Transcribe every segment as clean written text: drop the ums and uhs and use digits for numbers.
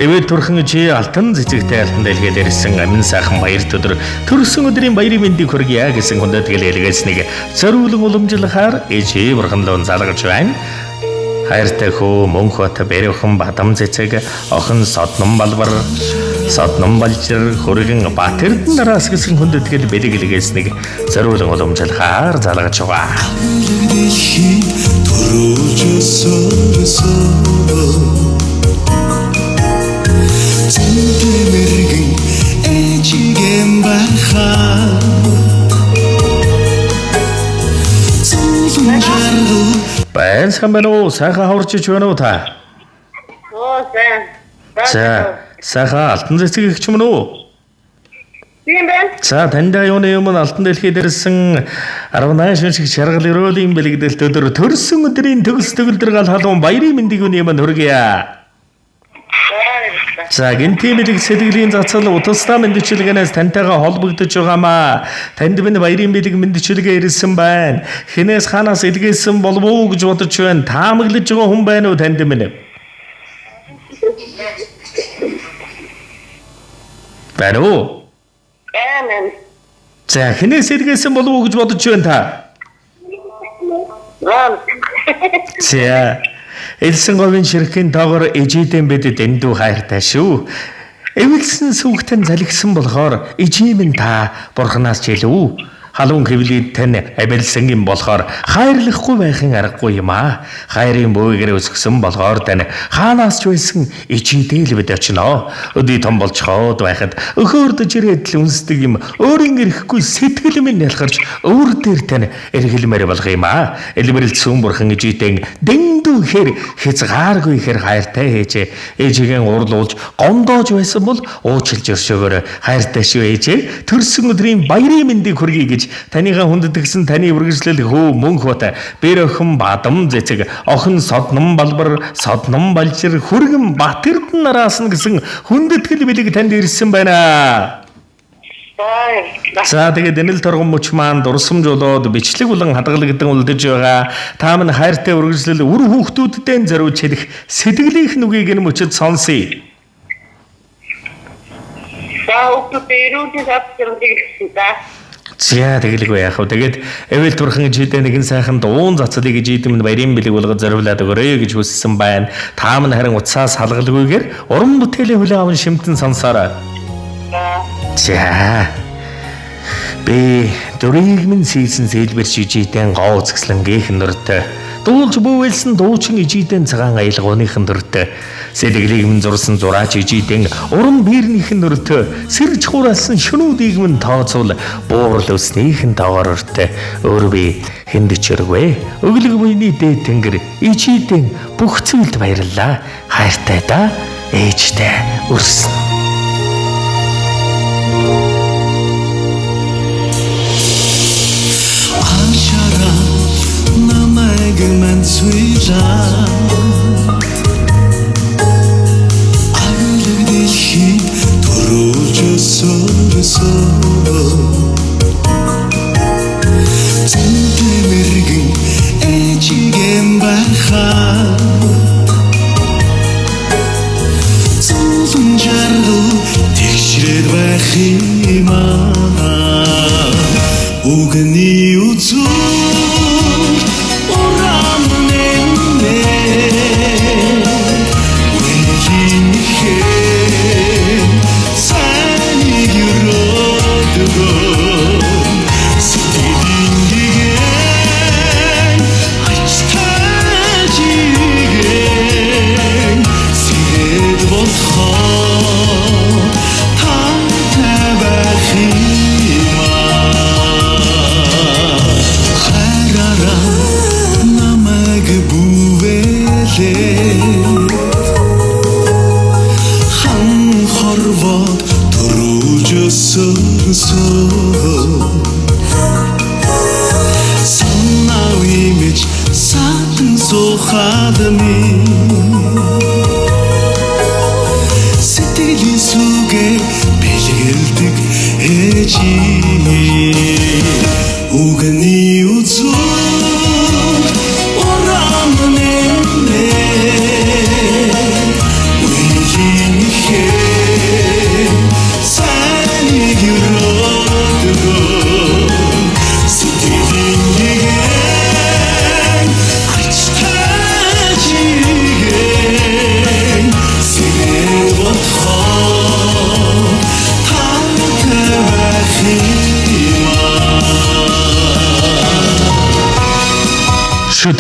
Эвэл турхан чи алтан цэцэгтэй алтан дэлгээд ирсэн амин сайхан баяр өдөр төрсөн өдрийн баярын мэндийг хүргье гэсэн хүндэтгэл илгээснийг зориулан уламжлахаар ээжээ бурханлуун залгаж байна. Хайртай хөө мөнх бат бэрхэн бадам цэцэг охин содном балбар содном балжир хөргөн бат эрдэн нараас гэсэн хүндэтгэл бэлэг илгээснийг зориулан уламжлахаар залгаж байгаа. Дэлхий төрүүлж өсөрсөн Зэнтэй мэрэгэн ээжигэм байхаа Зулан жаргал Сайн сайн байна уу? Сайхан хаварч ич байна уу та? Оо сайн. За, сайхан алтан цэцэг их ч юм уу? Тийм байна. За, таньда юуны юм алтан дэлхийд ирсэн 18 шин шиг шаргал өрөөлийн бэлэгдэлт өдөр төрсөн өдрийн төгс төгөлдөр гал халуун баярын мэндийг үний юм хүргье. За, гинтийн бэлэг сэтгэлийн цацал утастай мэндчилгээнээс тантайгаа холбогдож байгаамаа. Танд минь баярын бэлэг мэндчилгээ ирсэн байна. Хинээс хаанаас илгээсэн болов уу гэж бодож байна. Таамаглаж байгаа хүн байна уу танд минь? Байна уу? Байна. За, хинээс илгээсэн болов уу гэж бодож байна та? Рам. За. Элсэн говийн ширхгийн тоогоор ижидэн бид дэндүү хайртай шүү. Эвэлсэн сүгтэн залгисан болохоор ижим нь та бурхнаас ч илүү халуун хэвлийд тань абилсан юм болохоор хайрлахгүй байхын аргагүй юм аа. Хайрын бөөгөр өсгсөн болохоор тань хаанаас ч байсан ижидэл бид очино. Өдий том болж хоод байхад өхөөрдөж ирээд л үнсдэг юм өөрийн эрэхгүй сэтгэл минь ялгарч өвөр дээр тань эргэлмээр болох юм аа. Элмэрэл цөм бурхан ижидэн дэндүү хэр хязгааргүй хэр хайртай ээжээ. Ээжигээ уурлуулж гомдоож байсан бол уучлж өршөөгөөр хайртай шүү ээжээ. Төрсөн өдрийн баярын мэндийг хүргэе гэж таныгаа хүндэтгсэн таны үргэлжлэл хөө мөнх бат бэр охин бадам зэцэг охин содном балбар содном балжир хүргэн бат эрдэн нараас нь гэсэн хүндэтгэл бэлэг танд ирсэн байна. За тэгээд энэл торгон мөч маань дурсамж болоод бичлэг болон хадгалагдан үлдэж байгаа. Та минь хайртай үргэлжлэл үр хүүхдүүддээ зориулж хэлэх сэтгэлийнх нүгийг энэ мөчөд сонсъё. За хүүхдүүдээ эрүүлийн сад зэрэг гэсэн за. За тэгэлгүй яах вэ? Тэгээд эвэл турхан ижидээ нэгэн сайхан дуун цацлыг ижид минь баярын бэлэг болгож зориулаад өгөөрэй гэж хүссэн байна. Та минь харин утсаас салгалгүйгээр уран бүтээлийн хүлээн аван шимтэн сонсоорой. За. Би дөрийг минь сийсэн зээлбэрч ижидэн гоо үзэсгэлэнгийн нөртөө дуулж бүүвэлсэн дуучин ижидэн цагаан аялгууныхан нөртөө сэтгэлийг минь зурсан зураач ижидэн уран биернийхэн нөртөө сэрж хураалсан шөнүүдийг минь тооцвол буурал өснийхэн тоогоор өртөө өөр би хүнд чөргвэ өглөг буйны дээд тэнгэр ижидэн бүх зүйлд баярлалаа хайртай да ээжтэй өрсөн. Ашара намайг мэнцвилаа Аглаг дэлхий төрүүлж өсөрсөн Зэнтэй мэрэгэн ээжигэм байхаа Зулан жаргал тэгшрээд байх юм аа Үгний үзүүр урам нэмнэ Үеийнхээ сайныг өрөөдгөө Сэтгэлийн гигэн ачтай жигэн Сэрэд болохоо тантай байх юм аа Хайраараа намайг бүүвэлээ Хан хорвоод төрүүлж өсөрсөн Санаа имэж саатан суухад минь Сэтгэлийн сүгэ бэлгэлдэг ээжий Үгний үзүүр урам нэмнэ Үеийнхээ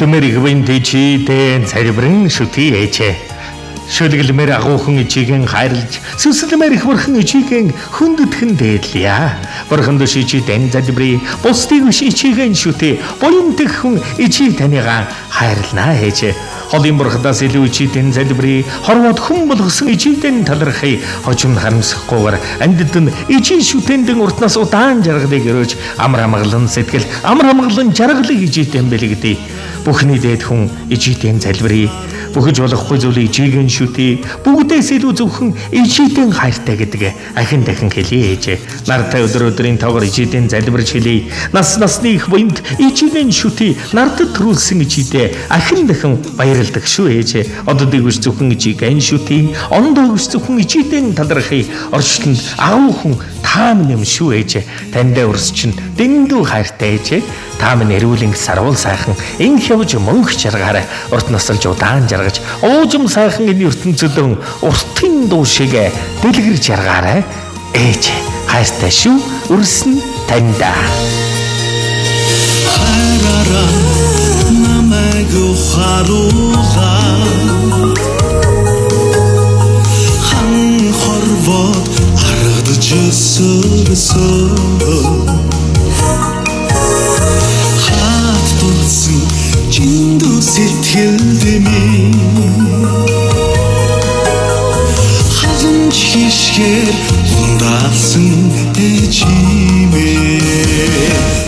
Шүтмэр их буянт ичидэн царибран шүтий ээжээ. Шүлгэлмээр агуухан ичиген хайрлаж, сүсэлмээр их бурхан ичиген хүндэтгэн дээдлэе. Бурхан дөш ичи тань залбирая, бусдыг биш ичиген шүтээ. Буянтэх хүн ичи таныгаа хайрлана ээжээ. Холын бурхадаас илүү ичидэн залбирая, хорвоод хүн болгосон ичидэн талархъя. Хожим харамсахгүйгээр амьдад нь ичи шүтэндэн уртнаас удаан жаргалыг өрөөж, амар амгалан сэтгэл, амар амгалан жаргалыг ичидэн бэлэгдээ. Бүхний дээд хүн ичидэн залбирая. Бүхэж болохгүй зүйлийг ичиген шүтээ. Бүгдээс илүү зөвхөн ичидэн хайртай гэдэг ахин дахин хэлье ээжээ. Нартай өдөр өдрийн тоогоор ичидэн залбирч хэлье. Нас насны их буянт ичидэн шүтээ. Нардад төрүүлсэн ичидээ ахин дахин баярладаг шүү ээжээ. Оддыг биш зөвхөн ичиген шүтээ. Ондоо биш зөвхөн ичидэн талархъя. Орчлонд агуу хүн та минь юм шүү ээжээ. Таньдаа өрс чинь дэндүү хайртай ээжээ. Та минь эрүүлэн сарвал сайхан инх явж мөнх жаргаарай. Урт насалж удаан жаргаж уужим сайхан энэ ертөнцийн уртын дуу шиг дэлгэр жаргаарай. Ээж хайртай шүү. Өрсөн таньда. Хайраараа намайг ухааруулаа. Хан хорвоод аргадж өсөрсөн. Хат тулсан жиндүү сэтгэлд минь халамж хишгээр ундаалсан ээжимээ.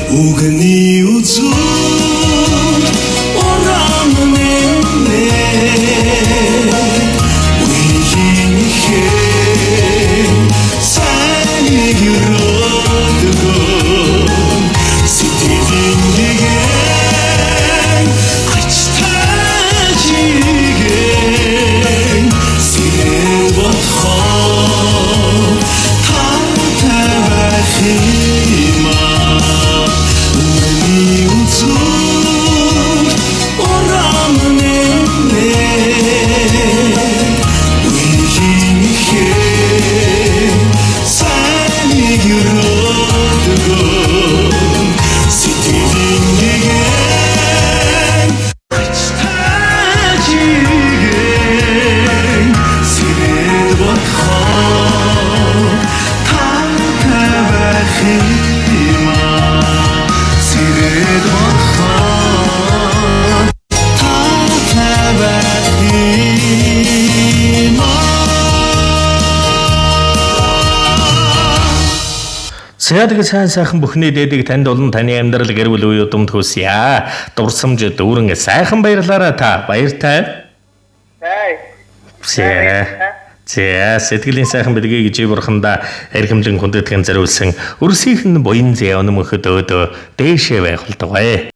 Үгний үзүүр урам нэмнэ. Үеийнхээ сайныг өрөөдгөө. Сэтгэлийн гэгэн ач тажиген сэрээд бодохоор таатай байх юм аа. Үгний үзүүр урам нэмнэ. Үеийнхээ сайныг өрөөдгөө. Сэтгэлийн гэгэн ач тажиген сэрээд бодохоор таатай байх юм аа. Сэрээд бодохоор таатай байх юм аа. За тэгээ сайн сайхан бүхний дээдийг танд болон таны амьдрал гэр бүл үе удамд хүсье. Дурсамж дүүрэн сайхан баярлаараа та баяртай. За. За. За сэтгэлийн сайхан бэлгийг ижи бурхандаа эрхэмлэн хүндэтгэн зориулсан өрсийнхэн буян зэв өнөмөхөд өөдөө дээшээ байх болтугай.